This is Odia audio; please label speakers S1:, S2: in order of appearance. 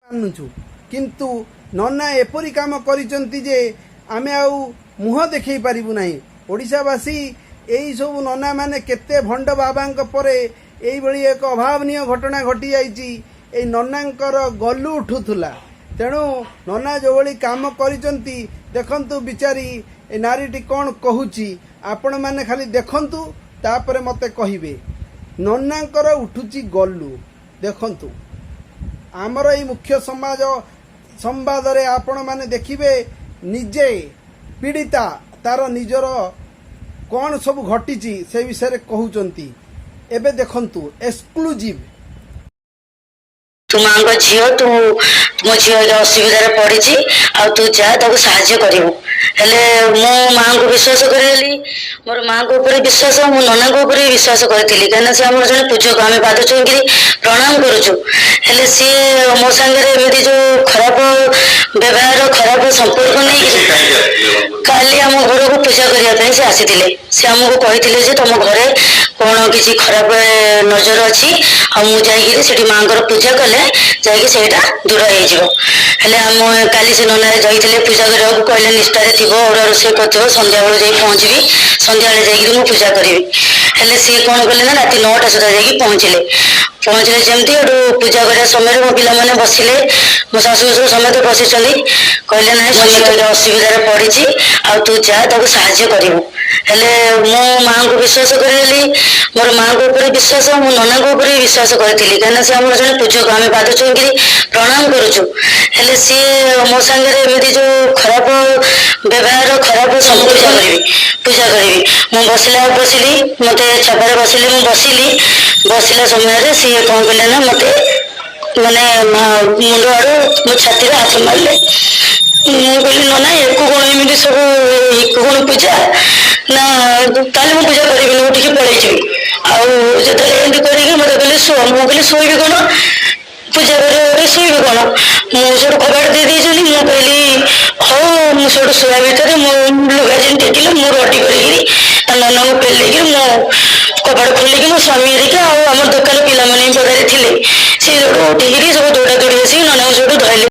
S1: ମାନୁଛୁ, କିନ୍ତୁ ନନା ଏପରି କାମ କରିଛନ୍ତି ଯେ ଆମେ ଆଉ ମୁହଁ ଦେଖେଇ ପାରିବୁ ନାହିଁ। ଓଡ଼ିଶାବାସୀ, ଏଇସବୁ ନନାମାନେ କେତେ ଭଣ୍ଡ ବାବାଙ୍କ ପରେ ଏଇଭଳି ଏକ ଅଭାବନୀୟ ଘଟଣା ଘଟିଯାଇଛି। ଏଇ ନନାଙ୍କର ଗଲୁ ଉଠୁଥିଲା। ତେଣୁ ନନା ଯେଉଁଭଳି କାମ କରିଛନ୍ତି, ଦେଖନ୍ତୁ ବିଚାରି ଏ ନାରୀଟି କ'ଣ କହୁଛି। ଆପଣମାନେ ଖାଲି ଦେଖନ୍ତୁ, ତାପରେ ମୋତେ କହିବେ। ନନାଙ୍କର ଉଠୁଛି ଗଲୁ। ଦେଖନ୍ତୁ, ଆମର ଏଇ ମୁଖ୍ୟ ସମାଜ ସମ୍ବାଦରେ ଆପଣମାନେ ଦେଖିବେ, ନିଜେ ପୀଡ଼ିତା ତାର ନିଜର କ'ଣ ସବୁ ଘଟିଛି ସେ ବିଷୟରେ କହୁଛନ୍ତି। ଏବେ ଦେଖନ୍ତୁ ଏକ୍ସକ୍ଲୁଜିଭ୍।
S2: ତୁ ମାଙ୍କ ଝିଅ, ତୁ ମୋ ଝିଅ ଏଇଟା ଅସୁବିଧାରେ ପଡିଛି ଆଉ ତୁ ଯା, ତାକୁ ସାହାଯ୍ୟ କରିବୁ। ହେଲେ ମୁଁ ମାଙ୍କୁ ବିଶ୍ୱାସ କରିନେଲି। ମୋର ମାଙ୍କ ଉପରେ ବିଶ୍ୱାସ, ମୁଁ ନନାଙ୍କ ଉପରେ ବି ବିଶ୍ୱାସ କରିଥିଲି, କାହିଁକିନା ସେ ଆମର ଜଣେ ପୂଜକ, ଆମେ ପାଦ ଛୁଇଁକିରି ପ୍ରଣାମ କରୁଛୁ। ହେଲେ ସିଏ ମୋ ସାଙ୍ଗରେ ଏମିତି ଯୋଉ ଖରାପ ବ୍ୟବହାର, ଖରାପ ସମ୍ପର୍କ ନେଇକିରି କାଲି ଆମ ଘରକୁ ପୂଜା କରିବା ପାଇଁ ସେ ଆସିଥିଲେ। ସେ ଆମକୁ କହିଥିଲେ ଯେ ତମ ଘରେ କଣ କିଛି ଖରାପ ନଜର ଅଛି ଆଉ ମୁଁ ଯାଇକିରି ସେଠି ମାଙ୍କର ପୂଜା କଲେ ଯାଇକି ସେଇଟା ଦୂର ହେଇଯିବ। ହେଲେ ଆମ କାଲି ସେ ନନା ଯାଇଥିଲେ ପୂଜା କରିବାକୁ। କହିଲେ, ନିଷ୍ଠାରେ ଥିବ, ଅରୁଆ ରୋଷେଇ କରିଥିବ, ସନ୍ଧ୍ୟାବେଳୁ ଯାଇ ପହଞ୍ଚିବି, ସନ୍ଧ୍ୟାବେଳେ ଯାଇକିରି ମୁଁ ପୂଜା କରିବି। ହେଲେ ସିଏ କଣ କଲେ ନା ରାତି 9ଟା ସୁଦ୍ଧା ଯାଇକି ପହଞ୍ଚିଲେ। ପହଞ୍ଚିଲେ ଯେମିତି, ଏଠୁ ପୂଜା କରିବା ସମୟରେ ମୋ ପିଲାମାନେ ବସିଲେ, ମୋ ଶାଶୁ ଶ୍ୱଶୁର ସମସ୍ତେ ବସିଛନ୍ତି। କହିଲେ, ନାଇଁ, ମୋ ଝିଅ ଏଇଟା ଅସୁବିଧାରେ ପଡିଛି ଆଉ ତୁ ଯା, ତାକୁ ସାହାଯ୍ୟ କରିବୁ। ହେଲେ ମୁଁ ମାଙ୍କୁ ବିଶ୍ୱାସ କରିନେଲି। ମୋର ମାଙ୍କ ଉପରେ ବିଶ୍ୱାସ, ମୁଁ ନନାଙ୍କ ଉପରେ ବି ବିଶ୍ୱାସ କରିଥିଲି, କାହିଁକିନା ସେ ଆମର ଜଣେ ପୂଜକ, ଆମେ ପାଦ ଛୁଇଁକିରି ପ୍ରଣାମ କରୁଛୁ। ହେଲେ ସିଏ ମୋ ସାଙ୍ଗରେ ଏମିତି ଯୋଉ ଖରାପ ବ୍ୟବହାର, ଖରାପ ସମ୍ପର୍କ କରିବି, ପୂଜା କରିବି। ମୁଁ ବସିଲା ବସିଲି, ମତେ ଛାପରେ ବସିଲି, ମୁଁ ବସିଲି। ବସିଲା ସମୟରେ ସିଏ କଣ କଲେ ନା ମତେ ମାନେ ମୁଣ୍ଡ ଆଡୁ ମୋ ଛାତିରେ ହାତ ମାରିଲେ। ମୁଁ କହିଲି, ନନା, ଏକୁ କଣ ଏମିତି ସବୁ, ଏକୁ କଣ ପୂଜା? ନା, ତାହେଲେ ମୁଁ ପୂଜା କରିବିନି, ମୁଁ ଟିକେ ପଳେଇଯିବି। ଆଉ ଯେତେବେଳେ ଏମିତି କରିକି ମତେ କହିଲେ, ଶୁଅ। ମୁଁ କହିଲି, ଶୋଇବି କଣ? ପୂଜା କରିବ, ଶୋଇବି କଣ? ମୁଁ ସେଠୁ କବାଟ ଦେଇ ଦେଇଛନ୍ତି। ମୁଁ କହିଲି, ହଉ। ମୁଁ ସେଠୁ ଶୋଇବା ଭିତରେ ମୋ ଲୁଗା ଯେମିତି ଟେକିଲେ, ମୁଁ ରଡି କରିକିରି ତା ନନାଙ୍କୁ ପେଲିକି ମୁଁ କବାଟ ଖୋଲିକି, ମୋ ସ୍ୱାମୀ ହେରିକା ଆଉ ଆମ ଦୋକାନ ପିଲାମାନେ ବି ପଦାରେ ଥିଲେ, ସେ ସେଠୁ ଉଠିକିରି ସବୁ ଦୌଡ଼ା ଦୌଡ଼ି ଆସିକି ନନାଙ୍କୁ ସେଠୁ ଧଇଲେ।